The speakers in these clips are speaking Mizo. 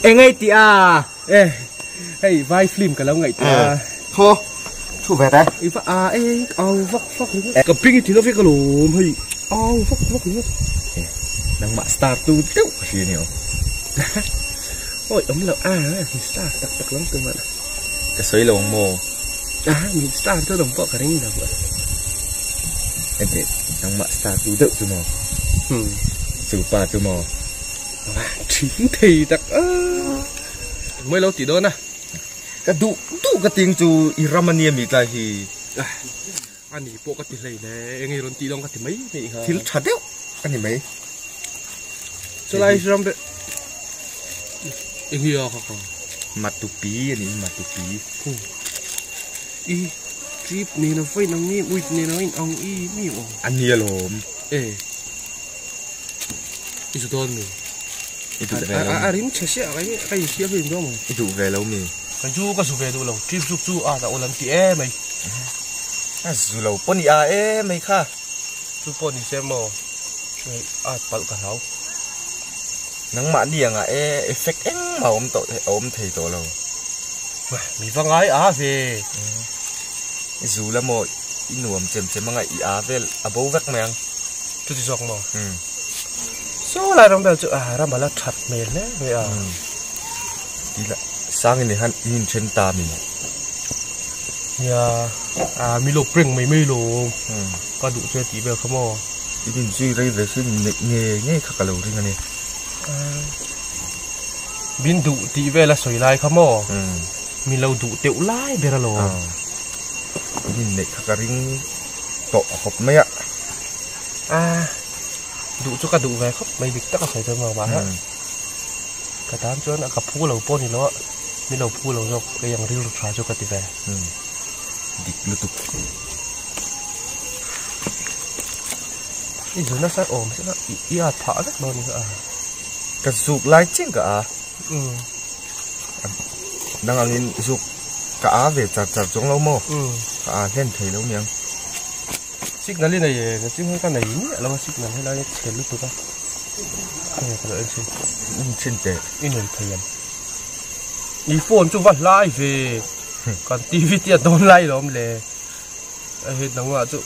Engei tih a? E, hei vai film ka lo ngaihtuah a. Thaw, thu ve te. I va a e, au vak vak ringawt. Ka ping i ti lo vek alawm hei, au vak vak ringawt. E, nangmah star tu deuh ka hria ni aw. Awi awm lo a, mi star tak tak lo tumah. Ka sawi lo ang maw? A, mi star tu lawm pawh ka ring lo. Enteh, nangmah star tu deuh chu maw? Chu pa chu maw? Thing thei tak a. Mawi lo tih dawn a. Ka duh duh ka ting chu i ram a nia mi tlai hi. A ni pawh ka ti hlei le, eng i rawn tih dawn ka ti mai mai kha. Thil tha deuh a ni mai. Chulai ram be eng hi a kha kha. Matupi a ni matupi. I trip nen a vawiin ang nge uit nen a in ang i mi aw. A nia lawm. E. I zu dawn mi? I duh ve lo mi? A rim chhe sia ka ka in hria hlui dawn maw? I duh ve lo mi? Ka zu ka zu ve duh lo, trip zuk chu a awl an ti e mai. A zu lo pawh ni a e mai kha. Chu pawh ni se maw? Hei a palh ka hlau. Nangmah ni anga e effect engmah a awm tawh a awm thei tawh lo. Mi va ngai a ve. I zu la maw? I nuam chem chem anga i aa vel a bo vek mai ang. Chuti zawk maw? Saw lai ram vel chu a ram a la that hmel hle mai a. Ti la sang in han in inthen ta mi. Nia a mi lo prank mai mai lo ka duh che tih vel kha maw. In inzui rei ve sin neih nge nge kha ka lo ring a ni. Min duh tih vel a sawi lai kha maw. Mi lo duh teuh lai ber a lo. In inneih kha ka ring tawh khawp mai a. A duh chu ka duh ve khawp mai dik tak a sawi chuan mah ha. Ka tan chuan ka phu lo pawh ni lo a, mi lo phu lo zawk kei ang rilru tha chu ka ti ve. Dik lutuk. I zu nasa awm se la i at phah vek dawn ni kha a. Ka zuk lai chiang ka a. Nang angin zuk ka a ve char char chuang lo maw? Ka a hlen thei lo niang. Signal i nei e, na ching ka nei miah lo a signal helai a chhe lutuk a. Hei ka lo en chhin. En chhin teh. I nei thei em? I phone chu va hlai ve. Kan TV te a dawn lai lawm le. Hei nangmah chu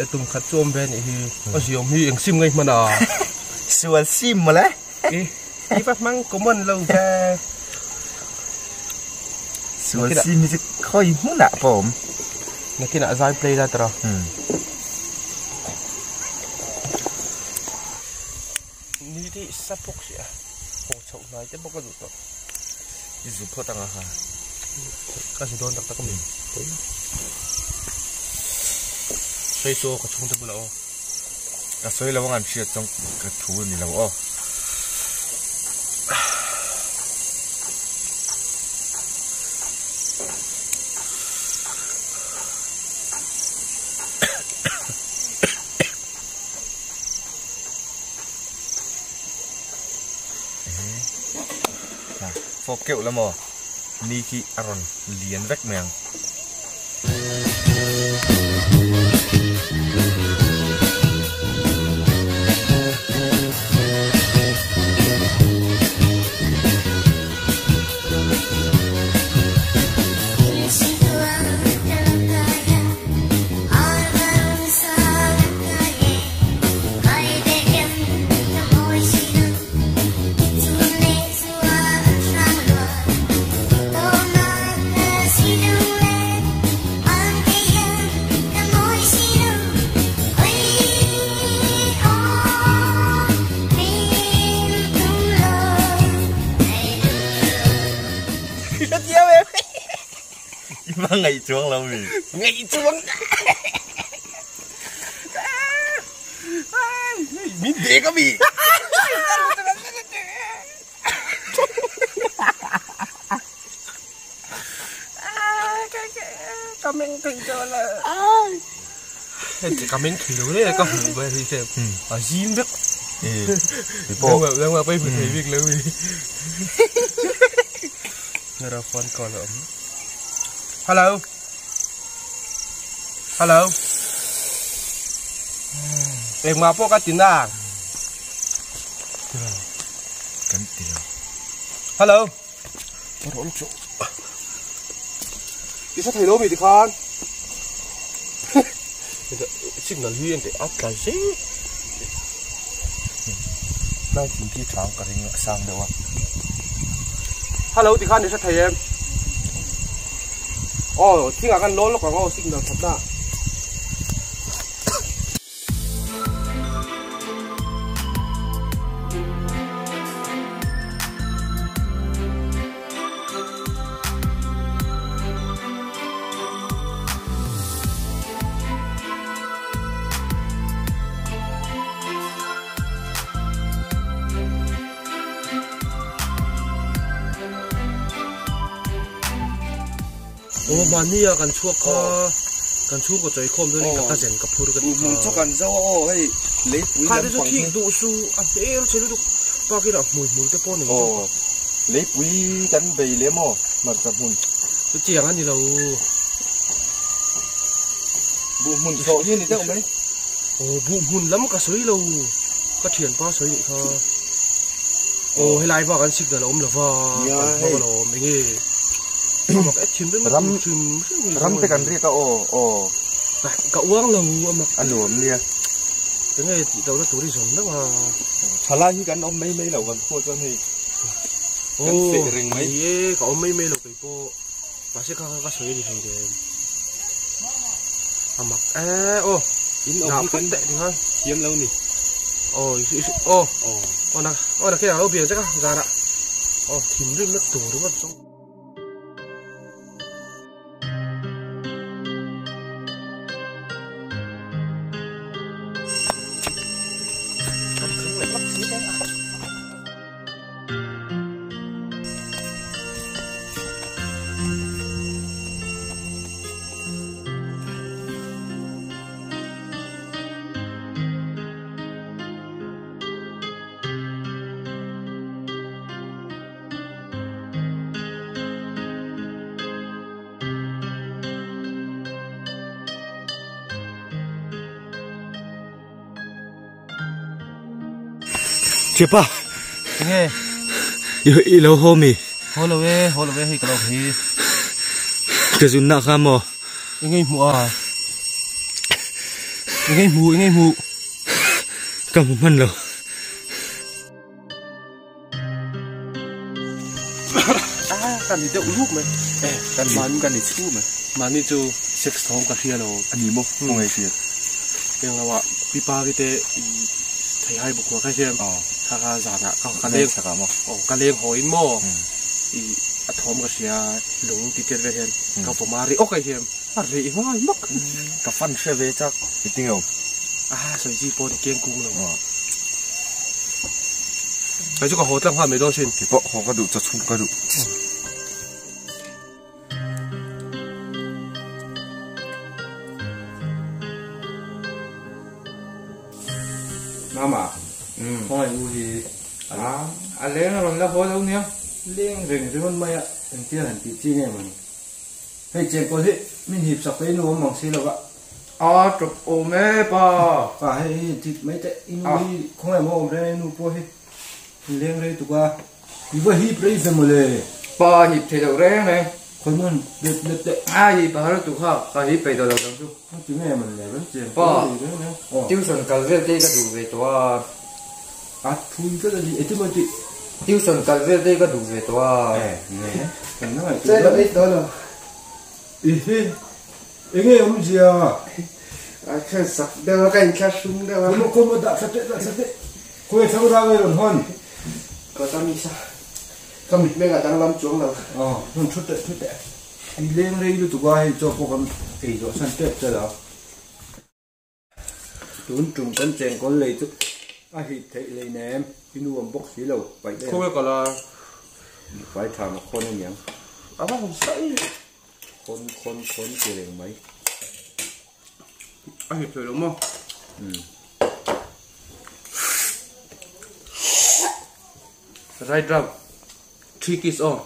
e tum khat chu awm ve anih hi. A ziawm hi eng sim ngei hman a. Sual sim mawle. I i va hmang common lo ve. Sual sim hi chu khawi hmunah pawh a awm. Nakinah zai play la tawh a. Ni te hi sa bawk si a. Haw chhoh hnai te bawk a duh tawh. I zu phawt ang a ha. Ka zu dawn tak tak a mi. Sawi chu aw ka chhungte bulah aw. Ka sawi lo ang an hriat chuan ka thu a ni lo aw. Fawk keuh la maw? Ni khi a rawn lian vek mai ang. I va ngaih chuang lo mi? Ngaih chuang! Min dek a mi! Ka meng thei chuan la. Ka meng thei lo le ka hmuh ve thei che. A zim vek. Nang ma pai hmu thei bik lo mi. Nara phone call a awm. Hello. Hello. Engmah pawh ka ti nang. Kan ti lo. Hello. Rawh lawk chu. I hre thei lo mi tikhan. Signal hi ente a tlai zel. Tlai thing khi thang ka ring a sang deuh a. Hello tikhan i hre thei em? Aw thingah khan lawn lawk ang aw signal thatna. Aw mahni a kan chhuak kha kan chhungkaw chawi khawm chuanin ka cousin ka phur ka ti kha. Hmun chu kan zo a aw hei leipui lam pang hi. Duh su a hmel chhe lutuk bakah a hmui hmul te pawh nei deuh. Aw leipui kan bei lem aw hmarcha hmun. Chutiang a ni lo. Buh hmun chawh hi a ni deuh mai. Aw buh hmun lam ka sawi lo ka thianpa sawi nih kha. Aw helai bak an signal a awm lo va kan hmang alawm enge Ram ram te kan riak a aw aw. Ka uang lo a mak. A nuam nia. Enge tih lohna tur i zawm deuh a. Thalai hi kan awm mai mai lo kan khua chuan hei kan feh reng mai. Ni e ka awm mai mai lo kei pawh mahse kha kha ka sawi a ni hlei nem. A mak e aw. In awm hi kan thiam lo ni. Aw aw aw na aw na khenah lo bian chek a zanah aw thinrimna tur ringawt zawng. Chepa Enge I lo haw mi Haw lo e haw lo e hei ka lo hi Ka zun na kha maw Enge i hmuh a Enge i hmuh enge i hmuh Ka hmu hman lo. A ka ni deuh luk mai. Eh ka ni ka ni chhu mai. Mahni chu sex thawm ka hria lo. A ni maw maw ngei hriat. Eng lo ah pipa ki te i thei hai bawk ka hian kha kha zan ah ka leng chak ah maw. Aw ka leng haw in maw i a thawm ka hria lung ti tiat vel hian ka vawm a ri awk ai hian a reh ngai mak. Ka fan hre ve chak i ti ngei. A sawi chi pawh ni keng kung lo. Hei chu ka haw tlang nghal mai dawn sin. Kei pawh haw ka duh chaw chhung ka duh. Mama, khawngaih u hi a leng a rawn la haw lo nia. Leng reng ringawt mai a, engtia han tih chi nge mawni. Hei chengkawl hi min hip sak te i nu awm mang si lo va. A tawp awm e pa. Pa hei hi thit mai teh i nu hi khawngaih maw awm reng i nu pawh hi leng rei tuk a i va hip rei ve mawle. Pa hip thei loh reng reng. Khawi hmun let let teh. A hip a har lutuk kha ka hip peih tawh lo dang chu. A ti nge man le kan cheng Pa tuition kal vel te hi ka duh ve tawh a. A thui tlat a ni eti maw tih. Tuition kal vel te hi ka duh ve tawh a. E nge kan la ngaihtuah dawn. Che lo I hi. Enge awmzia? A khen sak deuh a, ka inthla hrung deuh a. Kawma kawma dah thla teh dah thla teh. Khawi thlang rang nge rawn hawn? Ka ta mi sa. Ka mitmeng a danglam chuang lo. Aw, rawn thu teh thu teh. I leng rei lutuk a, hei chaw pawh kan ei zawh san tep che lo. Tun tum kan chengkawl lei chu a hit theih lei nem, i nu awm bawk si lo, paih daih ang. Khawnge ka la? Fai tha maw khawn a niang. A va han sawi. Khawn khawn khawn ti reng mai. A hit theih lo maw? Umm. Right round. Three kiss aw.